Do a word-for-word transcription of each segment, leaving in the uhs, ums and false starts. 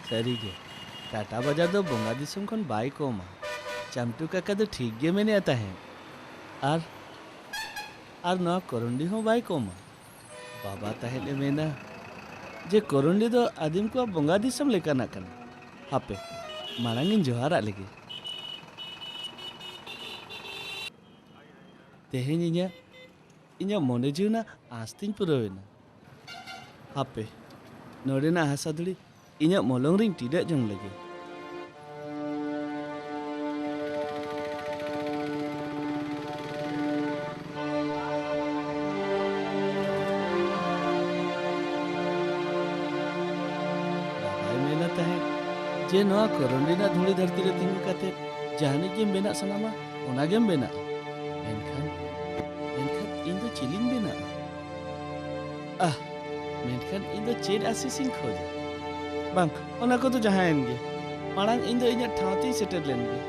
ᱥᱟᱹᱨᱤᱜᱮ, ᱴᱟᱴᱟ ᱵᱟᱡᱟᱨ ᱫᱚ ᱵᱚᱸᱜᱟ ᱫᱤᱥᱚᱢ ᱠᱷᱚᱱ ᱵᱟᱭ ᱠᱚᱢᱟ᱾ ᱪᱟᱢᱴᱩ ᱠᱟᱠᱟ ᱫᱚ ᱴᱷᱤᱠ ᱜᱮ ᱢᱮᱱᱮᱫ ᱛᱟᱦᱮᱸᱫ᱾ ᱟᱨ, ᱟᱨ ᱱᱚᱣᱟ ᱠᱚᱨᱚᱱᱰᱤ ᱦᱚᱸ ᱵᱟᱭ ᱠᱚᱢᱟ᱾ ᱵᱟᱵᱟ ᱛᱟᱦᱮᱸᱫ ᱮ ᱢᱮᱱᱟ ᱡᱮ ᱠᱚᱨᱚᱱᱰᱤ ᱫᱚ ᱟᱹᱫᱤᱢ ᱠᱚᱣᱟᱜ ᱵᱚᱸᱜᱟ ᱫᱤᱥᱚᱢ ᱞᱮᱠᱟᱱᱟᱜ ᱠᱟᱱᱟ᱾ ᱦᱟᱯᱮ, ᱢᱟᱲᱟᱝ ᱤᱧ ᱡᱚᱦᱟᱨᱟᱜ ᱞᱮᱜᱮ᱾ ᱛᱮᱦᱮᱧ ᱤᱧᱟᱹᱜ, ᱤᱧᱟᱹᱜ ᱢᱚᱱᱮ ᱡᱤᱣᱤ ᱨᱮᱱᱟᱜ ᱟᱸᱥ ᱛᱤᱧ ᱯᱩᱨᱟᱹᱣ ᱮᱱᱟ᱾ ᱦᱟᱯᱮ, ᱱᱚᱰᱮᱱᱟᱜ ᱦᱟᱥᱟ ᱫᱷᱩᱲᱤ ᱤᱧᱟᱹᱜ ᱢᱚᱞᱚᱝ ᱨᱤᱧ ᱴᱤᱰᱟᱹᱜ ᱡᱚᱝ ᱞᱮᱜᱮ᱾ ᱵᱟᱵᱟᱭ ᱢᱮᱱᱟ ᱛᱟᱦᱮᱸᱫ ᱡᱮ ᱱᱚᱣᱟ ᱠᱚᱨᱚᱱ ᱨᱮᱱᱟᱜ ᱫᱷᱩᱲᱤ ᱫᱷᱟᱹᱨᱛᱤ ᱨᱮ ᱛᱤᱸᱜᱩ ᱠᱟᱛᱮ ᱡᱟᱦᱟᱱᱤᱡ ᱜᱮᱢ ᱵᱮᱱᱟᱜ ᱥᱟᱱᱟᱢᱟ, ᱚᱱᱟ ᱜᱮᱢ ᱵᱮᱱᱟᱜᱼᱟ᱾ ᱢᱮᱱᱠᱷᱟᱱ, ᱢᱮᱱᱠᱷᱟᱱ ᱤᱧ ᱫᱚ ᱪᱤᱞᱤᱧ ᱵᱮᱱᱟᱜᱼᱟ? ᱟᱦ, ᱢᱮᱱᱠᱷᱟᱱ ᱤᱧ ᱫᱚ ᱪᱮᱫ ᱟᱥᱤᱥ ᱤᱧ ᱠᱷᱚᱡᱟ? ᱵᱟᱝ, ᱚᱱᱟ ᱠᱚᱫᱚ ᱡᱟᱦᱟᱸᱭᱮᱱ ᱜᱮ, ᱢᱟᱲᱟᱝ ᱤᱧ ᱫᱚ ᱤᱧᱟᱹᱜ ᱴᱷᱟᱶ ᱛᱤᱧ ᱥᱮᱴᱮᱨ ᱞᱮᱱ ᱜᱮ᱾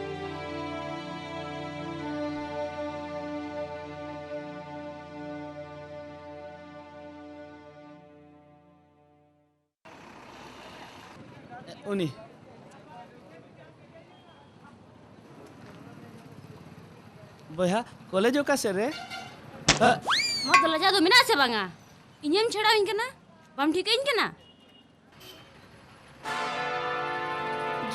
ᱩᱱᱤ᱾ ᱵᱚᱭᱦᱟ, ᱠᱚᱞᱮᱡᱽ ᱚᱠᱟ ᱥᱮᱫ ᱨᱮ? ᱦᱟ? ᱟᱢᱟᱜ ᱫᱚ ᱞᱟᱡᱟᱣ ᱫᱚ ᱢᱮᱱᱟᱜᱼᱟ ᱥᱮ ᱵᱟᱝᱟ? ᱤᱧᱮᱢ ᱪᱷᱮᱲᱟᱣᱤᱧ ᱠᱟᱱᱟ? ᱵᱟᱢ ᱴᱷᱤᱠᱟᱹᱧ ᱠᱟᱱᱟ?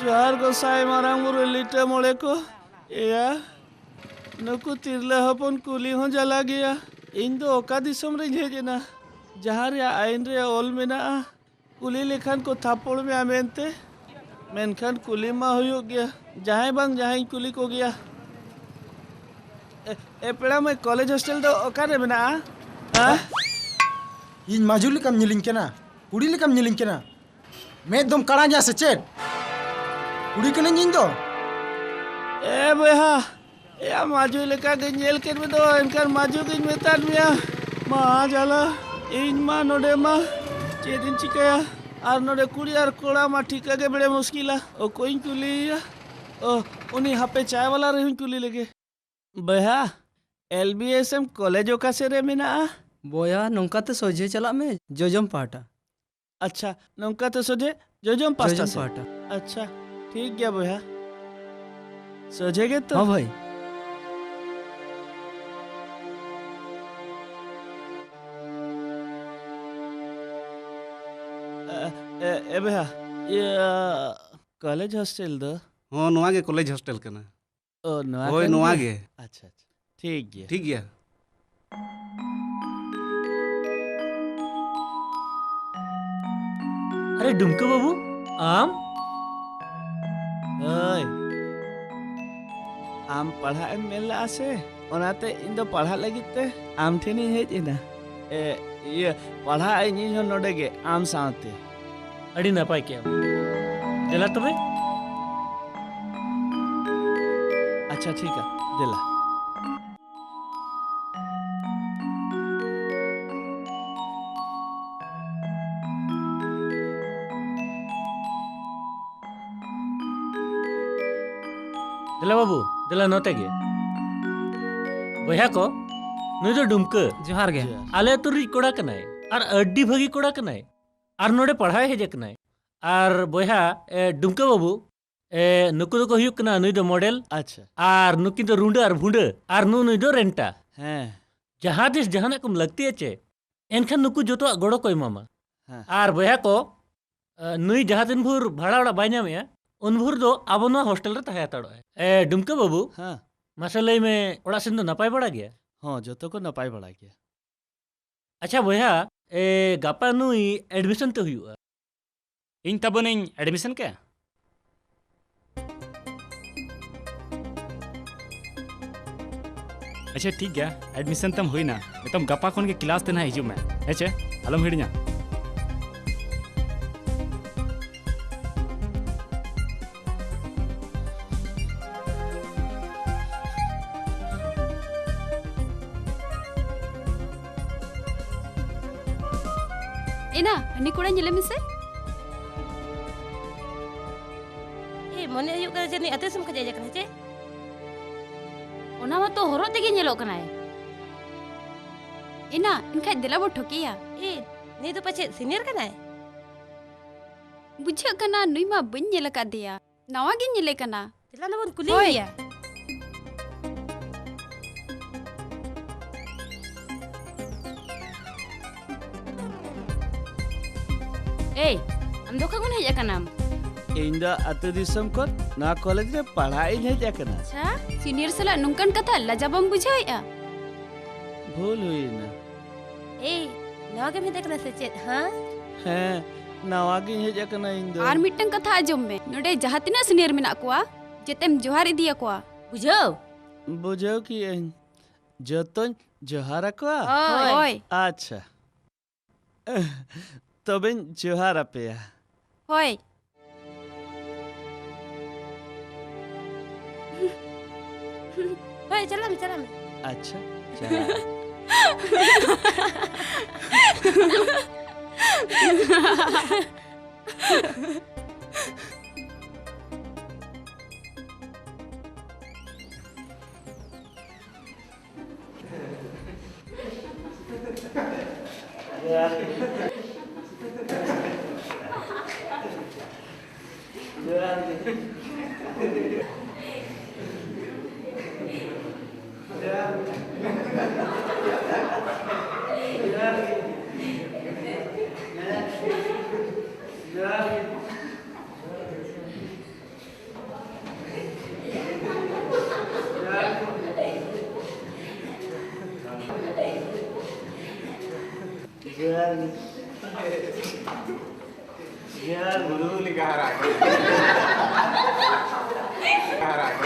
ᱡᱚᱦᱟᱨ ᱜᱚᱸᱥᱟᱭ, ᱢᱟᱨᱟᱝ ᱵᱩᱨᱩ, ᱞᱤᱴᱟᱹ ᱢᱚᱬᱮ ᱠᱚ᱾ ᱮᱭᱟ, ᱱᱩᱠᱩ ᱛᱤᱨᱞᱟᱹ ᱦᱚᱯᱚᱱ ᱠᱩᱞᱤ ᱦᱚᱸ ᱡᱟᱞᱟ ᱜᱮᱭᱟ᱾ ᱤᱧ ᱫᱚ ᱚᱠᱟ ᱫᱤᱥᱚᱢ ᱨᱤᱧ ᱦᱮᱡ ᱮᱱᱟ, ᱡᱟᱦᱟᱸ ᱨᱮᱭᱟᱜ ᱟᱭᱤᱱ ᱨᱮ ᱚᱞ ᱢᱮᱱᱟᱜᱼᱟ, ᱠᱩᱞᱤ ᱞᱮᱠᱷᱟᱱ ᱠᱚ ᱛᱷᱟᱯᱚᱲ ᱢᱮᱭᱟ ᱢᱮᱱᱛᱮ? ᱢᱮᱱᱠᱷᱟᱱ ᱠᱩᱞᱤ ᱢᱟ ᱦᱩᱭᱩᱜ ᱜᱮᱭᱟ, ᱡᱟᱦᱟᱸᱭ ᱵᱟᱝ ᱡᱟᱦᱟᱸᱭᱤᱧ ᱠᱩᱞᱤ ᱠᱚᱜᱮᱭᱟ᱾ ᱮ, ᱮ ᱯᱮᱲᱟ ᱢᱟᱹᱭ, ᱠᱚᱞᱮᱡᱽ ᱦᱳᱥᱴᱮᱞ ᱫᱚ ᱚᱠᱟᱨᱮ ᱢᱮᱱᱟᱜᱼᱟ? ᱦᱮᱸ? ᱤᱧ ᱢᱟᱹᱡᱩ ᱞᱮᱠᱟᱢ ᱧᱮᱞᱤᱧ ᱠᱟᱱᱟ? ᱠᱩᱲᱤ ᱞᱮᱠᱟᱢ ᱧᱮᱞᱤᱧ ᱠᱟᱱᱟ? ᱢᱮᱫ ᱫᱚᱢ ᱠᱟᱲᱟ ᱜᱮᱭᱟ ᱥᱮ ᱪᱮᱫ? ᱠᱩᱲᱤ ᱠᱟᱹᱱᱟᱹᱧ ᱤᱧ ᱫᱚ᱾ ᱮ ᱵᱚᱭᱦᱟ, ᱮᱭᱟ, ᱢᱟᱹᱡᱩ ᱞᱮᱠᱟ ᱜᱮ ᱧᱮᱞ ᱠᱮᱫ ᱢᱮ ᱫᱚ, ᱮᱱᱠᱷᱟᱱ ᱢᱟᱹᱡᱩ ᱜᱤᱧ ᱢᱮᱛᱟᱫ ᱢᱮᱭᱟ᱾ ᱢᱟ ᱡᱟᱞᱟ, ᱤᱧ ᱢᱟ ᱱᱚᱰᱮ ᱢᱟ ᱪᱮᱫ ᱤᱧ ᱪᱤᱠᱟᱹᱭᱟ? ᱟᱨ ᱱᱚᱰᱮ ᱠᱩᱲᱤ ᱟᱨ ᱠᱚᱲᱟ ᱢᱟ ᱴᱷᱤᱠᱟᱹ ᱜᱮ ᱵᱮᱲᱮ ᱢᱩᱥᱠᱤᱞᱟ᱾ ᱚᱠᱚᱭᱤᱧ ᱠᱩᱞᱤᱭᱮᱭᱟ? ᱚ, ᱩᱱᱤ ᱦᱟᱯᱮ ᱪᱟᱭ ᱵᱟᱞᱟ ᱨᱮᱦᱚᱸᱧ ᱠᱩᱞᱤ ᱞᱮᱜᱮ᱾ ᱵᱚᱭᱦᱟ, L B S M college ᱚᱠᱟ ᱥᱮᱫ ᱨᱮ ᱢᱮᱱᱟᱜᱼᱟ? ᱵᱚᱭᱦᱟ, ᱱᱚᱝᱠᱟ ᱛᱮ ᱥᱚᱡᱷᱮ ᱪᱟᱞᱟᱜ ᱢᱮ, ᱡᱚᱡᱚᱢ ᱯᱟᱦᱴᱟ᱾ ᱟᱪᱪᱷᱟ, ᱱᱚᱝᱠᱟ ᱛᱮ ᱥᱚᱡᱷᱮ ᱡᱚᱡᱚᱢ ᱯᱟᱦᱴᱟ ᱡᱚᱡᱚᱢ ᱥᱮᱫ᱾ ᱯᱟᱦᱴᱟ᱾ ᱟᱪᱪᱷᱟ, ᱴᱷᱤᱠ ᱜᱮᱭᱟ ᱵᱚᱭᱦᱟ᱾ ᱥᱚᱡᱷᱮ ᱜᱮ ᱛᱚ? ᱦᱚᱸ ᱵᱷᱟᱹᱭ᱾ ᱮ, ᱮ, ᱮ ᱵᱚᱭᱦᱟ, ᱤᱭᱟᱹ, ᱠᱚᱞᱮᱡᱽ ᱦᱳᱥᱴᱮᱞ ᱫᱚ? ᱦᱚᱸ, ᱱᱚᱣᱟ ᱜᱮ ᱠᱚᱞᱮᱡᱽ ᱦᱳᱥᱴᱮᱞ ᱠᱟᱱᱟ᱾ ᱚ, ᱱᱚᱣᱟ ᱦᱳᱭ, ᱠᱟᱱ ᱱᱚᱣᱟ ᱜᱮᱭᱟ? ᱜᱮ᱾ ᱟᱪᱪᱷᱟ, ᱟᱪᱪᱷᱟ᱾ ᱴᱷᱤᱠ ᱜᱮᱭᱟ᱾ ᱴᱷᱤᱠ ᱜᱮᱭᱟ᱾ ᱟᱨᱮ ᱰᱩᱢᱠᱟᱹ ᱵᱟᱹᱵᱩ, ᱟᱢ? ᱦᱳᱭ᱾ ᱟᱢ ᱯᱟᱲᱦᱟᱜ ᱮᱢ ᱢᱮᱱ ᱞᱮᱜᱼᱟ ᱥᱮ? ᱚᱱᱟᱛᱮ ᱤᱧ ᱫᱚ ᱯᱟᱲᱦᱟᱜ ᱞᱟᱹᱜᱤᱫ ᱛᱮ ᱟᱢ ᱴᱷᱮᱱᱤᱧ ᱦᱮᱡ ᱮᱱᱟ᱾ ᱮ, ᱤᱭᱟᱹ, ᱯᱟᱲᱦᱟᱜ ᱟᱹᱧ ᱤᱧ ᱦᱚᱸ ᱱᱚᱰᱮ ᱜᱮ, ᱟᱢ ᱥᱟᱶᱛᱮ᱾ ᱟᱹᱰᱤ ᱱᱟᱯᱟᱭ ᱠᱮᱜᱼᱟᱢ᱾ ᱫᱮᱞᱟ ᱛᱚᱵᱮ᱾ ᱟᱪᱪᱷᱟ, ᱴᱷᱤᱠᱟ, ᱫᱮᱞᱟ᱾ ᱫᱮᱞᱟ ᱵᱟᱹᱵᱩ, ᱫᱮᱞᱟ ᱱᱚᱛᱮ ᱜᱮ᱾ ᱵᱚᱭᱦᱟ ᱠᱚ, ᱱᱩᱭ ᱫᱚ ᱰᱩᱢᱠᱟᱹ᱾ ᱡᱚᱦᱟᱨ ᱜᱮ᱾ ᱡᱚᱦᱟᱨ᱾ ᱟᱞᱮ ᱟᱹᱛᱩ ᱨᱤᱡ ᱠᱚᱲᱟ ᱠᱟᱱᱟᱭ, ᱟᱨ ᱟᱹᱰᱤ ᱵᱷᱟᱹᱜᱤ ᱠᱚᱲᱟ ᱠᱟᱱᱟᱭ, ᱟᱨ ᱱᱚᱰᱮ ᱯᱟᱲᱦᱟᱣ ᱦᱮᱡ ᱟᱠᱟᱱᱟᱭ᱾ ᱟᱨ ᱵᱚᱭᱦᱟ, ᱮ, ᱰᱩᱢᱠᱟᱹ ᱵᱟᱹᱵᱩ, ᱮ, ᱱᱩᱠᱩ ᱫᱚᱠᱚ ᱦᱩᱭᱩᱜ ᱠᱟᱱᱟ, ᱱᱩᱭ ᱫᱚ ᱢᱚᱰᱮᱞ, ᱟᱪᱪᱷᱟ᱾ ᱟᱨ ᱱᱩᱠᱤᱱ ᱫᱚ ᱨᱩᱸᱰᱟᱹ ᱟᱨ ᱵᱷᱩᱸᱰᱟᱹ, ᱟᱨ ᱱᱩ-, ᱱᱩᱭ ᱫᱚ ᱨᱮᱱᱴᱟ᱾ ᱦᱮᱸ᱾ ᱡᱟᱦᱟᱸ ᱛᱤᱥ ᱡᱟᱦᱟᱱᱟᱜ ᱠᱚᱢ ᱞᱟᱹᱠᱛᱤᱭᱟ ᱪᱮ, ᱮᱱᱠᱷᱟᱱ ᱱᱩᱠᱩ ᱡᱚᱛᱚᱣᱟᱜ ᱜᱚᱲᱚ ᱠᱚ ᱮᱢᱟᱢᱟ᱾ ᱦᱮᱸ᱾ ᱟᱨ ᱵᱚᱭᱦᱟ ᱠᱚ, ᱮ, ᱱᱩᱭ ᱡᱟᱦᱟᱸ ᱛᱤᱱ ᱵᱷᱳᱨ ᱵᱷᱟᱲᱟ ᱚᱲᱟᱜ ᱵᱟᱭ ᱧᱟᱢᱮᱜᱼᱟ, ᱩᱱ ᱵᱷᱳᱨ ᱫᱚ ᱟᱵᱚ ᱱᱚᱣᱟ ᱦᱳᱥᱴᱮᱞ ᱨᱮ ᱛᱟᱦᱮᱸ ᱦᱟᱛᱟᱲᱚᱜᱼᱟᱭ᱾ ᱮ, ᱰᱩᱢᱠᱟᱹ ᱵᱟᱹᱵᱩ, ᱦᱮᱸ᱾ ᱢᱟᱥᱮ ᱞᱟᱹᱭ ᱢᱮ, ᱚᱲᱟᱜ ᱥᱮᱱ ᱫᱚ ᱱᱟᱯᱟᱭ ᱵᱟᱲᱟ ᱜᱮᱭᱟ? ᱦᱚᱸ, ᱡᱚᱛᱚ ᱠᱚ ᱱᱟᱯᱟᱭ ᱵᱟᱲᱟ ᱜᱮᱭᱟ᱾ ᱟᱪᱪᱷᱟ ᱵᱚᱭᱦᱟ, ᱮ, ᱜᱟᱯᱟ ᱱᱩᱭ admission ᱛᱮ ᱦᱩᱭᱩᱜᱼᱟ᱾ ᱤᱧ ᱛᱟᱵᱚᱱᱤᱧ admission ᱠᱟᱭᱟ᱾ ᱟᱪᱪᱷᱟ, ᱴᱷᱤᱠ ᱜᱮᱭᱟ, admission ᱛᱟᱢ ᱦᱩᱭᱱᱟ᱾ ᱱᱤᱛᱚᱝ ᱜᱟᱯᱟ ᱠᱷᱚᱱ ᱜᱮ class ᱛᱮ ᱱᱟᱦᱟᱜ ᱦᱤᱡᱩᱜ ᱢᱮ, ᱦᱮᱸ ᱪᱮ? ᱟᱞᱚᱢ ᱦᱤᱲᱤᱧᱟ᱾ ᱮᱱᱟ, ᱦᱟᱹᱱᱤ ᱠᱚᱲᱟ ᱧᱮᱞᱮ ᱢᱮᱥᱮ᱾ ᱮ, ᱢᱚᱱᱮ ᱦᱩᱭᱩᱜ ᱠᱟᱱᱟ ᱡᱟᱹᱱᱤᱡ ᱟᱹᱛᱩ ᱫᱤᱥᱚᱢ ᱠᱷᱚᱱ ᱦᱮᱡ ᱟᱠᱟᱱᱟ, ᱪᱮ? ᱚᱱᱟ ᱢᱟᱛᱚ ᱦᱚᱨᱚᱜ ᱛᱮᱜᱮ ᱧᱮᱞᱚᱜ ᱠᱟᱱᱟᱭ᱾ ᱮᱱᱟ, ᱮᱱᱠᱷᱟᱡ ᱫᱮᱞᱟ ᱵᱚ ᱴᱷᱚᱠᱮᱭᱟ᱾ ᱮ, ᱱᱩᱭ ᱫᱚ ᱯᱟᱪᱮᱫ senior ᱠᱟᱱᱟᱭ? ᱵᱩᱡᱷᱟᱹᱜ ᱠᱟᱱᱟ ᱱᱩᱭ ᱢᱟ ᱵᱟᱹᱧ ᱧᱮᱞ ᱟᱠᱟᱫᱮᱭᱟ, ᱱᱟᱣᱟ ᱜᱤᱧ ᱧᱮᱞᱮ ᱠᱟᱱᱟ᱾ ᱪᱮᱞᱟᱝ ᱫᱚᱵᱚᱱ ᱠᱩᱞᱤᱭᱮᱭᱟ᱾ ᱮᱭ, ᱟᱢ ᱫᱚ ᱚᱠᱟ ᱠᱷᱚᱱ ᱦᱮᱡ ᱟᱠᱟᱱᱟᱢ? ᱤᱧ ᱫᱚ ᱟᱹᱛᱩ ᱫᱤᱥᱚᱢ ᱠᱷᱚᱱ ᱱᱚᱣᱟ ᱠᱚᱞᱮᱡᱽ ᱨᱮ ᱯᱟᱲᱦᱟᱜ ᱤᱧ ᱦᱮᱡ ᱟᱠᱟᱱᱟ᱾ ᱟᱪᱪᱷᱟ, ᱥᱤᱱᱤᱭᱚᱨ ᱥᱟᱞᱟᱜ ᱱᱚᱝᱠᱟᱱ ᱠᱟᱛᱷᱟ ᱞᱟᱡᱟ ᱵᱟᱢ ᱵᱩᱡᱷᱟᱹᱣᱮᱫᱼᱟ? ᱵᱷᱩᱞ ᱦᱩᱭᱮᱱᱟ᱾ ᱮᱭ, ᱱᱟᱣᱟ ᱜᱮᱢ ᱦᱮᱡ ᱟᱠᱟᱱᱟ ᱥᱮ ᱪᱮᱫ, ᱦᱮᱸ? ᱦᱮᱸ, ᱱᱟᱣᱟ ᱜᱤᱧ ᱦᱮᱡ ᱟᱠᱟᱱᱟ ᱤᱧ ᱫᱚ᱾ ᱟᱨ ᱢᱤᱫᱴᱟᱝ ᱠᱟᱛᱷᱟ ᱟᱸᱡᱚᱢ ᱢᱮ, ᱱᱚᱰᱮ ᱡᱟᱦᱟᱸ ᱛᱤᱱᱟᱹᱜ ᱥᱤᱱᱤᱭᱚᱨ ᱢᱮᱱᱟᱜ ᱠᱚᱣᱟ, ᱡᱮᱛᱮᱢ ᱡᱚᱦᱟᱨ ᱤᱫᱤᱭᱟᱠᱚᱣᱟ᱾ ᱵᱩᱡᱷᱟᱹᱣ? ᱵᱩᱡᱷᱟᱹᱣ ᱠᱤᱭᱟᱹᱧ᱾ ᱡᱚᱛᱚᱧ ᱡᱚᱦᱟᱨ ᱟᱠᱚᱣᱟ? ᱦᱳᱭ᱾ ᱦᱳᱭ᱾ ᱟᱪᱪᱷᱟ᱾ ᱛᱚᱵᱮᱧ ᱡᱚᱦᱟᱨ ᱟᱯᱮᱭᱟ᱾ ᱦᱳᱭ᱾ ᱦᱳᱭ, ᱪᱟᱞᱟᱜ ᱢᱮ, ᱪᱟᱞᱟᱜ ᱢᱮ᱾ ᱟᱪᱪᱷᱟ, ᱪᱟᱞᱟᱜ ᱢᱮ᱾ ᱡᱚᱦᱟᱨ ᱜᱮ᱾ ᱡᱚᱦᱟᱨ ᱜᱮ᱾ ᱵᱩᱨᱩ ᱞᱮᱠᱟ ᱦᱟᱨᱟ ᱠᱚ᱾ ᱦᱟᱨᱟ ᱠᱚ᱾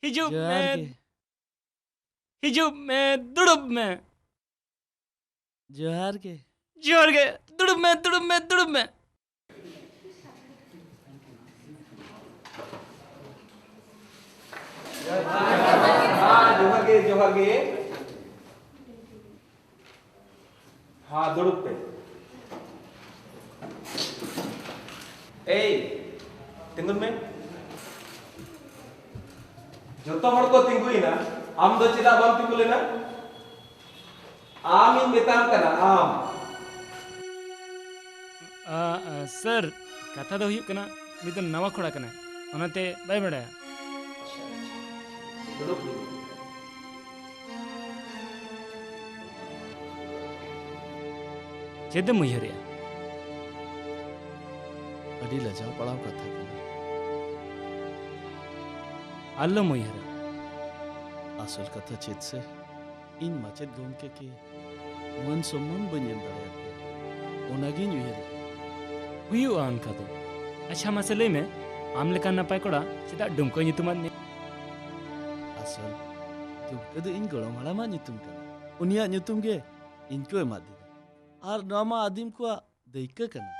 ᱦᱤᱡᱩᱜ ᱡᱚᱦᱟᱨ ᱢᱮ᱾ ᱜᱮ᱾ ᱦᱤᱡᱩᱜ ᱢᱮ, ᱫᱩᱲᱩᱵ ᱢᱮ᱾ ᱡᱚᱦᱟᱨ ᱜᱮ᱾ ᱡᱚᱦᱟᱨ ᱜᱮ᱾ ᱫᱩᱲᱩᱵ ᱢᱮ, ᱫᱩᱲᱩᱵ ᱢᱮ, ᱫᱩᱲᱩᱵ ᱢᱮ᱾ ᱦᱮᱸ, ᱡᱚᱦᱟᱨ ᱜᱮ, ᱡᱚᱦᱟᱨ ᱜᱮ᱾ ᱦᱮᱸ, ᱫᱩᱲᱩᱵ ᱯᱮ᱾ ᱮᱭ, ᱛᱤᱸᱜᱩᱱ ᱢᱮ᱾ ᱡᱚᱛᱚ ᱦᱚᱲ ᱠᱚ ᱛᱤᱸᱜᱩᱭᱮᱱᱟ᱾ ᱟᱢ ᱫᱚ ᱪᱮᱫᱟᱜ ᱵᱟᱢ ᱛᱤᱸᱜᱩ ᱞᱮᱱᱟ? ᱟᱢᱤᱧ ᱢᱮᱛᱟᱢ ᱠᱟᱱᱟ, ᱟᱢ᱾ ᱟ, ᱟ, ᱥᱟᱨ, ᱠᱟᱛᱷᱟ ᱫᱚ ᱦᱩᱭᱩᱜ ᱠᱟᱱᱟ, ᱩᱱᱤ ᱫᱚ ᱱᱟᱣᱟ ᱠᱚᱲᱟ ᱠᱟᱱᱟᱭ, ᱚᱱᱟᱛᱮ ᱵᱟᱭ ᱵᱟᱲᱟᱭᱟ᱾ ᱟᱪᱪᱷᱟ, ᱟᱪᱪᱷᱟ᱾ ᱫᱩᱲᱩᱵ ᱢᱮ᱾ ᱪᱮᱫ ᱮᱢ ᱩᱭᱦᱟᱹᱨᱮᱜᱼᱟ? ᱟᱹᱰᱤ ᱞᱟᱡᱟᱣ ᱯᱟᱲᱟᱣ ᱠᱟᱛᱷᱟ ᱠᱟᱱᱟ᱾ ᱟᱞᱚᱢ ᱩᱭᱦᱟᱹᱨᱟ᱾ ᱟᱥᱚᱞ ᱠᱟᱛᱷᱟ ᱪᱮᱫ ᱥᱮ, ᱤᱧ ᱢᱟᱪᱮᱫ ᱜᱚᱢᱠᱮ ᱠᱤ ᱢᱟᱹᱱ ᱥᱚᱢᱢᱟᱱ ᱵᱟᱹᱧ ᱮᱢ ᱫᱟᱲᱮᱭᱟᱫᱮᱭᱟ, ᱚᱱᱟᱜᱤᱧ ᱩᱭᱦᱟᱹᱨᱮᱫᱼᱟ᱾ ᱦᱩᱭᱩᱜᱼᱟ ᱚᱱᱠᱟ ᱫᱚ᱾ ᱟᱪᱪᱷᱟ, ᱢᱟᱥᱮ ᱞᱟᱹᱭ ᱢᱮ, ᱟᱢ ᱞᱮᱠᱟᱱ ᱱᱟᱯᱟᱭ ᱠᱚᱲᱟ ᱪᱮᱫᱟᱜ ᱰᱩᱢᱠᱟᱹᱭ ᱧᱩᱛᱩᱢᱟᱫ ᱢᱮᱭᱟ? ᱟᱥᱚᱞ ᱰᱩᱢᱠᱟᱹ ᱫᱚ ᱤᱧ ᱜᱚᱲᱚᱢ ᱦᱟᱲᱟᱢᱟᱜ ᱧᱩᱛᱩᱢ ᱠᱟᱱᱟ᱾ ᱩᱱᱤᱭᱟᱜ ᱧᱩᱛᱩᱢ ᱜᱮ ᱤᱧ ᱠᱚ ᱮᱢᱟᱫᱤᱧᱟ᱾ ᱟᱨ ᱱᱚᱣᱟ ᱢᱟ ᱟᱹᱫᱤᱢ ᱠᱚᱣᱟᱜ ᱫᱟᱹᱭᱠᱟᱹ ᱠᱟᱱᱟ᱾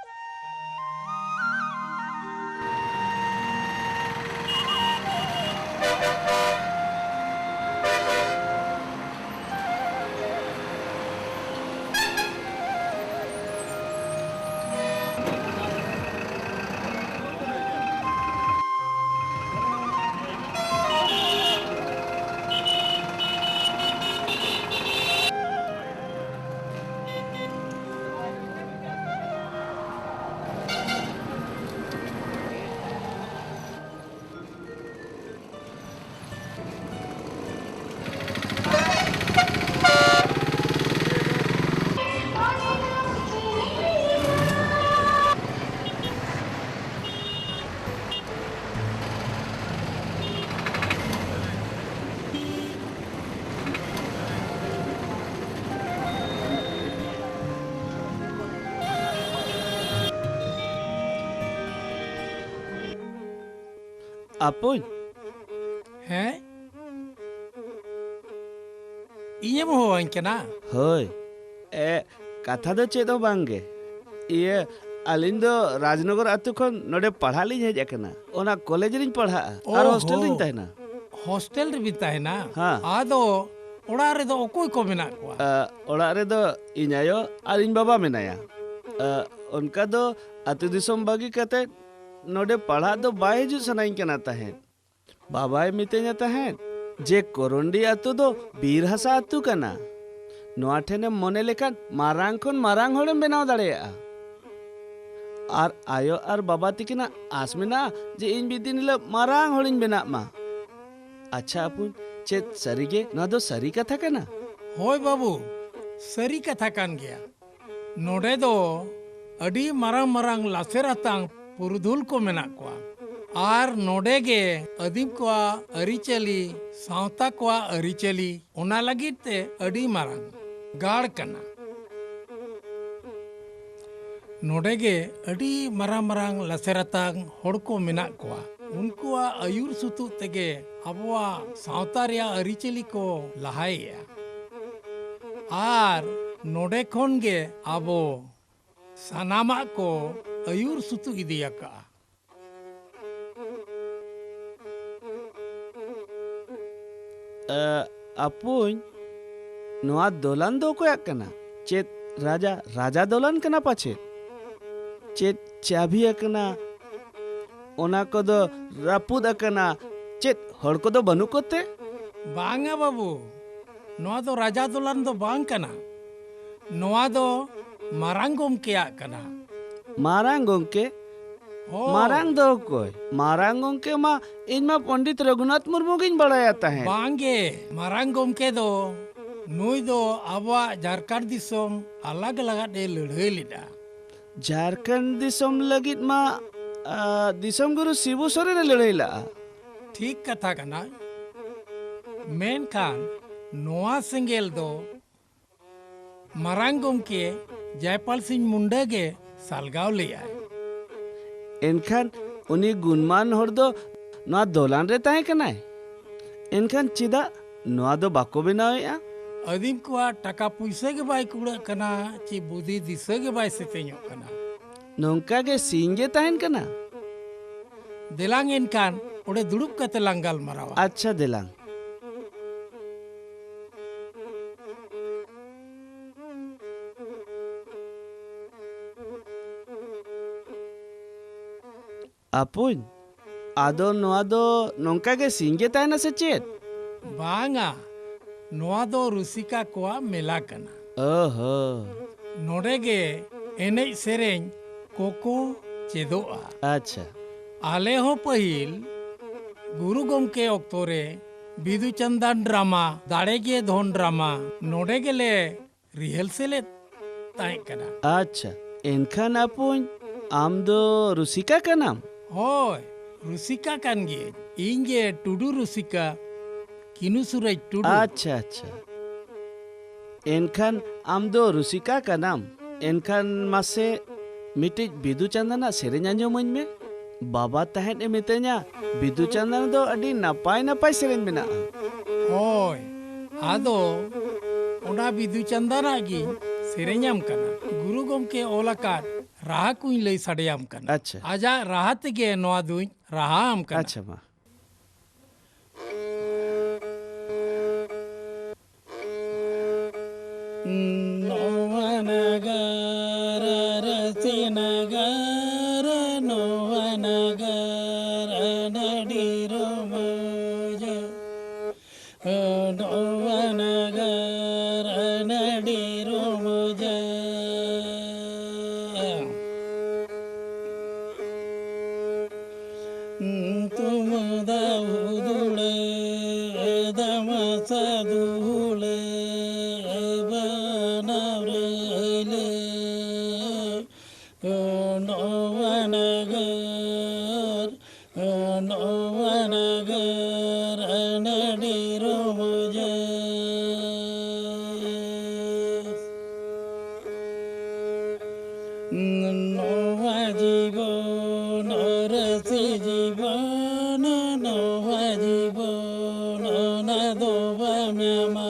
ᱟᱯᱚᱭ᱾ ᱦᱮᱸ? ᱤᱧᱮᱢ ᱦᱚᱦᱚᱣᱟᱹᱧ ᱠᱟᱱᱟ? ᱦᱳᱭ᱾ ᱮ, ᱠᱟᱛᱷᱟ ᱫᱚ ᱪᱮᱫ ᱦᱚᱸ ᱵᱟᱝ ᱜᱮ᱾ ᱤᱭᱟᱹ, ᱟᱹᱞᱤᱧ ᱫᱚ ᱨᱟᱡᱽᱱᱚᱜᱚᱨ ᱟᱹᱛᱩ ᱠᱷᱚᱱ ᱱᱚᱰᱮ ᱯᱟᱲᱦᱟᱜ ᱞᱤᱧ ᱦᱮᱡ ᱟᱠᱟᱱᱟ᱾ ᱚᱱᱟ ᱠᱚᱞᱮᱡᱽ ᱨᱤᱧ ᱯᱟᱲᱦᱟᱜᱼᱟ᱾ ᱟᱨ ᱚ ᱦᱳᱥᱴᱮᱞ ᱨᱤᱧ ᱦᱚ᱾ ᱛᱟᱦᱮᱱᱟ᱾ ᱦᱳᱥᱴᱮᱞ ᱨᱮᱵᱤᱱ ᱛᱟᱦᱮᱱᱟ? ᱦᱮᱸ᱾ ᱟᱫᱚ ᱚᱲᱟᱜ ᱨᱮᱫᱚ ᱚᱠᱚᱭ ᱠᱚ ᱢᱮᱱᱟᱜ ᱠᱚᱣᱟ? ᱟ, ᱚᱲᱟᱜ ᱨᱮᱫᱚ ᱤᱧ ᱟᱭᱳ ᱟᱨ ᱤᱧ ᱵᱟᱵᱟ ᱢᱮᱱᱟᱭᱟ᱾ ᱟ, ᱚᱱᱠᱟ ᱫᱚ ᱟᱹᱛᱩ ᱫᱤᱥᱚᱢ ᱵᱟᱹᱜᱤ ᱠᱟᱛᱮ ᱱᱚᱰᱮ ᱯᱟᱲᱦᱟᱜ ᱫᱚ ᱵᱟᱭ ᱦᱤᱡᱩᱜ ᱥᱟᱱᱟᱧ ᱠᱟᱱᱟ ᱛᱟᱦᱮᱸᱫ᱾ ᱵᱟᱵᱟᱭ ᱢᱤᱛᱟᱹᱧᱟ ᱛᱟᱦᱮᱸᱫ, ᱡᱮ ᱠᱚᱨᱚᱱᱰᱤ ᱟᱹᱛᱩ ᱫᱚ ᱵᱤᱨ ᱦᱟᱥᱟ ᱟᱹᱛᱩ ᱠᱟᱱᱟ᱾ ᱱᱚᱣᱟ ᱴᱷᱮᱱᱮᱢ ᱢᱚᱱᱮ ᱞᱮᱠᱷᱟᱱ ᱢᱟᱨᱟᱝ ᱠᱷᱚᱱ ᱢᱟᱨᱟᱝ ᱦᱚᱲᱮᱢ ᱵᱮᱱᱟᱣ ᱫᱟᱲᱮᱭᱟᱜᱼᱟ᱾ ᱟᱨ ᱟᱭᱳ ᱟᱨ ᱵᱟᱵᱟ ᱛᱤᱠᱤᱱᱟᱜ ᱟᱸᱥ ᱢᱮᱱᱟᱜᱼᱟ ᱡᱮ ᱤᱧ ᱢᱤᱫ ᱫᱤᱱ ᱦᱤᱞᱳᱜ ᱢᱟᱨᱟᱝ ᱦᱚᱲᱤᱧ ᱵᱮᱱᱟᱜ ᱢᱟ᱾ ᱟᱪᱪᱷᱟ ᱟᱹᱯᱩᱧ, ᱪᱮᱫ ᱥᱟᱹᱨᱤᱜᱮ ᱱᱚᱣᱟ ᱫᱚ ᱥᱟᱹᱨᱤ ᱠᱟᱛᱷᱟ ᱠᱟᱱᱟ? ᱦᱳᱭ ᱵᱟᱹᱵᱩ, ᱥᱟᱹᱨᱤ ᱠᱟᱛᱷᱟ ᱠᱟᱱ ᱜᱮᱭᱟ᱾ ᱱᱚᱰᱮ ᱫᱚ ᱟᱹᱰᱤ ᱢᱟᱨᱟᱝ ᱢᱟᱨᱟᱝ ᱞᱟᱥᱮᱨ ᱟᱛᱟᱝ ᱯᱩᱨᱩᱫᱷᱩᱞ ᱠᱚ ᱢᱮᱱᱟᱜ ᱠᱚᱣᱟ᱾ ᱟᱨ ᱱᱚᱰᱮ ᱜᱮ ᱟᱹᱫᱤᱢ ᱠᱚᱣᱟᱜ ᱟᱹᱨᱤᱪᱟᱹᱞᱤ, ᱥᱟᱶᱛᱟ ᱠᱚᱣᱟᱜ ᱟᱹᱨᱤᱪᱟᱹᱞᱤ, ᱚᱱᱟ ᱞᱟᱹᱜᱤᱫ ᱛᱮ ᱟᱹᱰᱤ ᱢᱟᱨᱟᱝ ᱜᱟᱲ ᱠᱟᱱᱟ᱾ ᱱᱚᱰᱮ ᱜᱮ ᱟᱹᱰᱤ ᱢᱟᱨᱟᱝ ᱢᱟᱨᱟᱝ ᱞᱟᱥᱮᱨ ᱟᱛᱟᱝ ᱦᱚᱲ ᱠᱚ ᱢᱮᱱᱟᱜ ᱠᱚᱣᱟ᱾ ᱩᱱᱠᱩᱣᱟᱜ ᱟᱹᱭᱩᱨ ᱥᱩᱛᱩᱜ ᱛᱮᱜᱮ ᱟᱵᱚᱣᱟᱜ ᱥᱟᱶᱛᱟ ᱨᱮᱭᱟᱜ ᱟᱹᱨᱤᱪᱟᱹᱞᱤ ᱠᱚ ᱞᱟᱦᱟᱭᱮᱜᱼᱟ᱾ ᱟᱨ ᱱᱚᱰᱮ ᱠᱷᱚᱱ ᱜᱮ ᱟᱵᱚ ᱥᱟᱱᱟᱢᱟᱜ ᱠᱚ ᱟᱹᱭᱩᱨ ᱥᱩᱛᱩᱜ ᱤᱫᱤ ᱟᱠᱟᱜᱼᱟ᱾ ᱮ, ᱟᱹᱯᱩᱧ, ᱱᱚᱣᱟ ᱫᱚᱞᱟᱱ ᱫᱚ ᱚᱠᱚᱭᱟᱜ ᱠᱟᱱᱟ? ᱪᱮᱫ ᱨᱟᱡᱟ, ᱨᱟᱡᱟ ᱫᱚᱞᱟᱱ ᱠᱟᱱᱟ ᱯᱟᱪᱮᱫ? ᱪᱮᱫ ᱪᱟᱹᱵᱤ ᱟᱠᱟᱱᱟ, ᱚᱱᱟ ᱠᱚᱫᱚ ᱨᱟᱹᱯᱩᱫ ᱟᱠᱟᱱᱟ? ᱪᱮᱫ ᱦᱚᱲ ᱠᱚᱫᱚ ᱵᱟᱹᱱᱩᱜ ᱠᱚᱛᱮ? ᱵᱟᱝᱟ ᱵᱟᱹᱵᱩ, ᱱᱚᱣᱟ ᱫᱚ ᱨᱟᱡᱟ ᱫᱚᱞᱟᱱ ᱫᱚ ᱵᱟᱝ ᱠᱟᱱᱟ᱾ ᱱᱚᱣᱟ ᱫᱚ ᱢᱟᱨᱟᱝ ᱜᱚᱢᱠᱮᱭᱟᱜ ᱠᱟᱱᱟ᱾ ᱢᱟᱨᱟᱝ ᱜᱚᱢᱠᱮ? ᱦᱳᱭ᱾ ᱢᱟᱨᱟᱝ ᱫᱚ ᱚᱠᱚᱭ? ᱢᱟᱨᱟᱝ ᱜᱚᱢᱠᱮ ᱢᱟ ᱤᱧ ᱢᱟ ᱯᱚᱱᱰᱤᱛ ᱨᱚᱜᱷᱩᱱᱟᱛᱷ ᱢᱩᱨᱢᱩ ᱜᱤᱧ ᱵᱟᱲᱟᱭᱟ ᱛᱟᱦᱮᱸᱫ᱾ ᱵᱟᱝᱜᱮ, ᱢᱟᱨᱟᱝ ᱜᱚᱢᱠᱮ ᱫᱚ, ᱱᱩᱭ ᱫᱚ ᱟᱵᱚᱣᱟᱜ ᱡᱷᱟᱨᱠᱷᱚᱸᱰ ᱫᱤᱥᱚᱢ ᱟᱞᱟᱜᱽ ᱞᱟᱜᱟᱫ ᱮ ᱞᱟᱹᱲᱦᱟᱹᱭ ᱞᱮᱫᱟ᱾ ᱡᱷᱟᱨᱠᱷᱚᱸᱰ ᱫᱤᱥᱚᱢ ᱞᱟᱹᱜᱤᱫ ᱢᱟ, ᱟ, ᱫᱤᱥᱚᱢ ᱜᱩᱨᱩ ᱥᱤᱵᱩ ᱥᱚᱨᱮᱱ ᱮ ᱞᱟᱹᱲᱦᱟᱹᱭ ᱞᱟᱜᱼᱟ᱾ ᱴᱷᱤᱠ ᱠᱟᱛᱷᱟ ᱠᱟᱱᱟ, ᱢᱮᱱᱠᱷᱟᱱ ᱱᱚᱣᱟ ᱥᱮᱸᱜᱮᱞ ᱫᱚ ᱢᱟᱨᱟᱝ ᱜᱚᱢᱠᱮ ᱡᱟᱭᱯᱟᱞ ᱥᱤᱝ ᱢᱩᱱᱰᱟᱹ ᱜᱮ ᱥᱟᱞᱜᱟᱣ ᱞᱮᱫᱟᱭ᱾ ᱮᱱᱠᱷᱟᱱ ᱩᱱᱤ ᱜᱩᱱᱢᱟᱱ ᱦᱚᱲ ᱫᱚ ᱱᱚᱣᱟ ᱫᱚᱞᱟᱱ ᱨᱮ ᱛᱟᱦᱮᱸ ᱠᱟᱱᱟᱭ᱾ ᱮᱱᱠᱷᱟᱱ ᱪᱮᱫᱟᱜ ᱱᱚᱣᱟ ᱫᱚ ᱵᱟᱠᱚ ᱵᱮᱱᱟᱣᱮᱫᱼᱟ? ᱟᱹᱫᱤᱢ ᱠᱚᱣᱟᱜ ᱴᱟᱠᱟ ᱯᱩᱭᱥᱟᱹ ᱜᱮ ᱵᱟᱭ ᱠᱩᱲᱟᱹᱜ ᱠᱟᱱᱟ, ᱪᱮ ᱵᱩᱫᱷᱤ ᱫᱤᱥᱟᱹ ᱜᱮ ᱵᱟᱭ ᱥᱮᱛᱮᱧᱚᱜ ᱠᱟᱱᱟ᱾ ᱱᱚᱝᱠᱟ ᱜᱮ ᱥᱤᱧ ᱜᱮ ᱛᱟᱦᱮᱱ ᱠᱟᱱᱟ᱾ ᱫᱮᱞᱟᱝ ᱮᱱᱠᱷᱟᱱ ᱚᱸᱰᱮ ᱫᱩᱲᱩᱵ ᱠᱟᱛᱮ ᱞᱟᱝ ᱜᱟᱞᱢᱟᱨᱟᱣᱟ᱾ ᱟᱪᱪᱷᱟ, ᱫᱮᱞᱟᱝ᱾ ᱟᱯᱩᱧ, ᱟᱫᱚ ᱱᱚᱣᱟ ᱫᱚ ᱱᱚᱝᱠᱟ ᱜᱮ ᱥᱤᱧ ᱜᱮ ᱛᱟᱦᱮᱱᱟ ᱥᱮ ᱪᱮᱫ? ᱵᱟᱝᱟ, ᱱᱚᱣᱟ ᱫᱚ ᱨᱩᱥᱤᱠᱟ ᱠᱚᱣᱟᱜ ᱢᱮᱞᱟ ᱠᱟᱱᱟ᱾ ᱚᱦᱚ᱾ ᱱᱚᱰᱮ ᱜᱮ ᱮᱱᱮᱡ ᱥᱮᱨᱮᱧ ᱠᱚᱠᱚ ᱪᱮᱫᱚᱜᱼᱟ᱾ ᱟᱪᱪᱷᱟ᱾ ᱟᱞᱮ ᱦᱚᱸ ᱯᱟᱹᱦᱤᱞ ᱜᱩᱨᱩ ᱜᱚᱢᱠᱮ ᱚᱠᱛᱚ ᱨᱮ ᱵᱤᱫᱩ ᱪᱟᱸᱫᱟᱱ ᱰᱨᱟᱢᱟ, ᱫᱟᱲᱮ ᱜᱮ ᱫᱷᱚᱱ ᱰᱨᱟᱢᱟ ᱱᱚᱰᱮ ᱜᱮᱞᱮ ᱨᱤᱦᱟᱨᱥᱮᱞᱮᱫ ᱛᱟᱦᱮᱸ ᱠᱟᱱᱟ᱾ ᱟᱪᱪᱷᱟ, ᱮᱱᱠᱷᱟᱱ ᱟᱯᱩᱧ, ᱟᱢ ᱫᱚ ᱨᱩᱥᱤᱠᱟ ᱠᱟᱱᱟᱢ? ᱦᱳᱭ, ᱨᱩᱥᱤᱠᱟ ᱠᱟᱱ ᱜᱤᱭᱟᱹᱧ᱾ ᱤᱧ ᱜᱮ ᱴᱩᱰᱩ ᱨᱩᱥᱤᱠᱟ, ᱠᱤᱱᱩ ᱥᱩᱨᱟᱡᱽ ᱴᱩᱰᱩ᱾ ᱟᱪᱪᱷᱟ, ᱟᱪᱪᱷᱟ᱾ ᱮᱱᱠᱷᱟᱱ ᱟᱢ ᱫᱚ ᱨᱩᱥᱤᱠᱟ ᱠᱟᱱᱟᱢ? ᱮᱱᱠᱷᱟᱱ ᱢᱟᱥᱮ ᱢᱤᱫᱴᱤᱡ ᱵᱤᱫᱩ ᱪᱟᱸᱫᱟᱱᱟᱜ ᱥᱮᱨᱮᱧ ᱟᱸᱡᱚᱢᱟᱹᱧ ᱢᱮ᱾ ᱵᱟᱵᱟ ᱛᱟᱦᱮᱸᱫ ᱮ ᱢᱤᱛᱟᱹᱧᱟ, ᱵᱤᱫᱩ ᱪᱟᱸᱫᱟᱱ ᱫᱚ ᱟᱹᱰᱤ ᱱᱟᱯᱟᱭ ᱱᱟᱯᱟᱭ ᱥᱮᱨᱮᱧ ᱢᱮᱱᱟᱜᱼᱟ᱾ ᱦᱳᱭ, ᱟᱫᱚ ᱚᱱᱟ ᱵᱤᱫᱩ ᱪᱟᱸᱫᱟᱱᱟᱜ ᱜᱤᱧ ᱥᱮᱨᱮᱧᱟᱢ ᱠᱟᱱᱟ᱾ ᱜᱩᱨᱩ ᱜᱚᱢᱠᱮ ᱚᱞ ᱟᱠᱟᱫ ᱨᱟᱦᱟ ᱠᱚᱧ ᱞᱟᱹᱭ ᱥᱟᱰᱮᱭᱟᱢ ᱠᱟᱱᱟ᱾ ᱟᱪᱪᱷᱟ᱾ ᱟᱡᱟᱜ ᱨᱟᱦᱟ ᱛᱮᱜᱮ ᱱᱚᱣᱟ ᱫᱩᱧ ᱨᱟᱦᱟ ᱟᱢ ᱠᱟᱱᱟ᱾ ᱟᱪᱪᱷᱟ, ᱢᱟ᱾ ᱱᱚᱣᱟ ᱱᱟᱜᱟᱨ ᱨᱟᱹᱥᱤ ᱱᱟᱜᱟᱨ, ᱱᱚᱣᱟ ᱱᱟᱜᱟᱨ ᱱᱟᱹᱰᱤ ᱨᱚᱢᱚᱡᱟ᱾ ᱱᱚᱣᱟ ᱱᱟᱜᱟᱨ ᱱᱟᱹᱰᱤ ᱨᱚᱢᱚᱡᱟ᱾ ᱛᱩᱢᱫᱟᱜ ᱦᱩᱫᱩᱲᱮ, ᱫᱟᱢᱟᱥᱟ ᱫᱩᱦᱩᱲᱮ, ᱵᱟᱱᱟᱢ ᱨᱟᱹᱭᱞᱮ, ᱱᱚᱣᱟ ᱱᱟᱜᱟᱨ, ᱱᱚᱣᱟ ᱱᱟᱜᱟᱨ ᱱᱟᱹᱰᱤ ᱨᱚᱢᱚᱡᱟ᱾ ᱱᱚᱣᱟ ᱡᱤᱵᱚᱱ ᱨᱟᱹᱥᱤ ᱡᱤᱵᱚᱱ, ᱱᱚᱣᱟ ᱡᱤᱵᱚᱱ ᱚᱱᱟ ᱫᱚ ᱵᱟᱢ ᱧᱟᱢᱟ᱾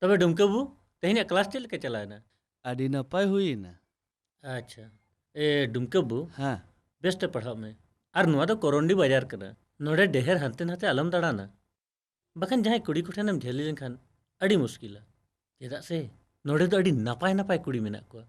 ᱛᱚᱵᱮ ᱰᱩᱢᱠᱟᱹ ᱵᱟᱹᱵᱩ, ᱛᱮᱦᱮᱧᱟᱜ ᱠᱞᱟᱥ ᱪᱮᱫ ᱞᱮᱠᱟ ᱪᱟᱞᱟᱣᱮᱱᱟ? ᱟᱹᱰᱤ ᱱᱟᱯᱟᱭ ᱦᱩᱭᱮᱱᱟ᱾ ᱟᱪᱪᱷᱟ᱾ ᱮ, ᱰᱩᱢᱠᱟᱹ ᱵᱟᱹᱵᱩ, ᱦᱮᱸ᱾ ᱵᱮᱥᱛᱮ ᱯᱟᱲᱦᱟᱜ ᱢᱮ᱾ ᱟᱨ ᱱᱚᱣᱟ ᱫᱚ ᱠᱚᱨᱚᱱᱰᱤ ᱵᱟᱡᱟᱨ ᱠᱟᱱᱟ᱾ ᱱᱚᱰᱮ ᱰᱮᱦᱮᱨ ᱦᱟᱱᱛᱮ ᱱᱟᱛᱮ ᱟᱞᱚᱢ ᱫᱟᱬᱟᱱᱟ᱾ ᱵᱟᱠᱷᱟᱱ ᱡᱟᱦᱟᱸᱭ ᱠᱩᱲᱤ ᱠᱚᱴᱷᱮᱱᱮᱢ ᱡᱷᱟᱹᱞᱤ ᱞᱮᱱᱠᱷᱟᱱ ᱟᱹᱰᱤ ᱢᱩᱥᱠᱤᱞᱟ᱾ ᱪᱮᱫᱟᱜ ᱥᱮ ᱱᱚᱰᱮ ᱫᱚ ᱟᱹᱰᱤ ᱱᱟᱯᱟᱭ ᱱᱟᱯᱟᱭ ᱠᱩᱲᱤ ᱢᱮᱱᱟᱜ ᱠᱚᱣᱟ᱾